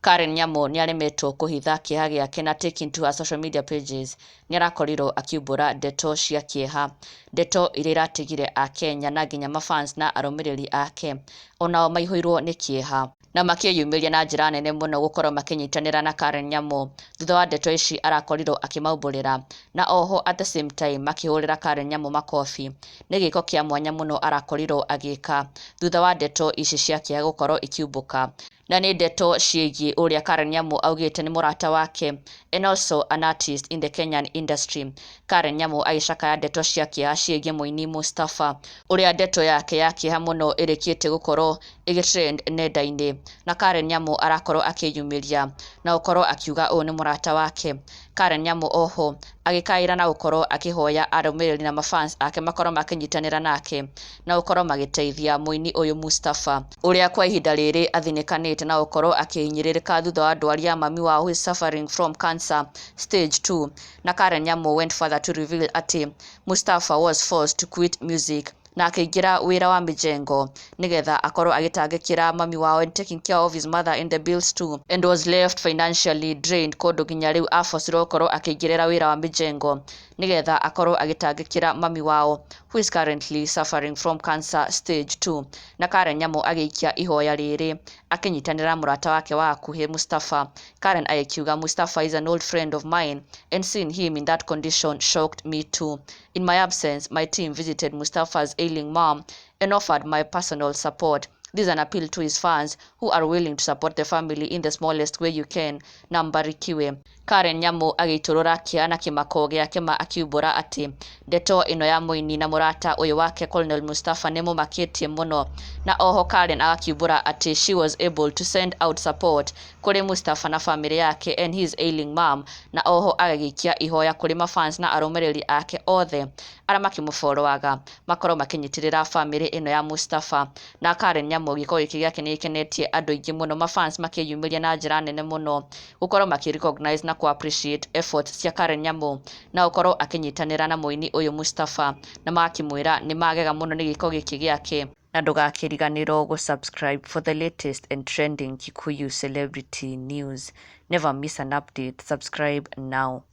Karen Nyamu nĩaremetwo kũhitha kĩeha gĩake na taking to her social media pages nĩarakorirwo akiumbũra ndeto cia kĩeha, ndeto iria iratigire akenya na nginya mafans na arũmĩrĩri ake onao maihũirwo nĩ kĩeha na makĩyumĩria na njĩra nene mũno gũkorwo makĩnyitanĩra na Karen Nyamu thutha wa ndeto ici arakorirwo akĩmaumbũrĩra, na oho at the same time makĩhũrĩra Karen Nyamu makobi nĩ gĩko kĩa mwanya mũno arakorirwo agĩka thutha wa ndeto ici cia kĩeha gũkorwo ikiumbũka. Na nĩ ndeto ciĩgiĩ ũrĩa Karen Nyamu augĩte nĩ mũrata wake and also an artist in the Kenyan industry. Karen Nyamu agĩcakaya ndeto cia kĩeha ciĩgiĩ mũini Mustafa, ũrĩa ndeto yake ya kĩeha mũno ĩrĩkĩtie gũkorwo ĩgĩtrend nenda-inĩ. Na Karen Nyamu arakorwo akĩyumĩria na gũkorwo akiuga ũũ nĩ mũrata wake. Karen Nyamu oho agĩkaĩra na gũkorwo akĩhoya arũmĩrĩri na mafans ake makorwo makĩnyitanĩra nake na gũkorwo magĩteithia mũini ũyũ Mustafa, ũrĩa kwa ihinda rĩrĩ athinĩkanĩte na gũkorwo akĩhinyĩrĩrĩka thutha wa ndwari ya mami wao who is suffering from cancer stage 2. Na Karen Nyamu went further to reveal atĩ Mustafa was forced to quit music na akĩingĩra wĩra wa mĩjengo nĩgetha akorwo agĩtangĩkĩra mami wao and taking care of his mother and the bills too, and was left financially drained kũndũ nginya rĩu abocirwo gũkorwo akĩingĩrĩra wĩra wa mĩjengo nĩgetha akorwo agĩtangĩkĩra mami wao who is currently suffering from cancer stage 2. Na Karen Nyamu agĩikia ihoya rĩrĩ akĩnyitanĩra mũrata wake wa hakuhĩ Mustafa. Karen agĩkiuga, "Mustafa is an old friend of mine and seeing him in that condition shocked me too. In my absence, my team visited Mustafa's ailing mom and offered my personal support. This is an appeal to his fans who are willing to support the family in the smallest way you can. Na mbarikiwe." Karen Nyamu agĩitũrũra kĩeha na kĩmako gĩake ma akiumbũra atĩ ndeto ĩno ya mũini na mũrata ũyũ wake Colonel Mustafa nĩ mũmakĩtie mũno. Na oho Karen agakiumbũra atĩ she was able to send out support kũrĩ Mustafa na famĩlĩ yake and his ailing mom, na oho agagĩikia ihoya kũrĩ mafans na arũmĩrĩri ake othe arĩa makĩmũboroaga makorwo makĩnyitĩrĩra famĩlĩ ĩno ya Mustafa. Na Karen Nyamu gĩko gĩkĩ gĩake nĩ gĩkenetie andũ aingĩ mũno, mafans makĩyumĩria na njĩra nene mũno gũkorwo makĩ recognize na kũ appreciate efforts cia Karen Nyamu na gũkorwo akĩnyitanĩra na mũini ũyũ Mustafa, na magakĩmwĩra nĩ magega mũno nĩ gĩko gĩkĩ gĩake. Na ndũgakĩriganĩrwo gũ subscribe for the latest and trending Kikuyu celebrity news. Never miss an update. Subscribe now.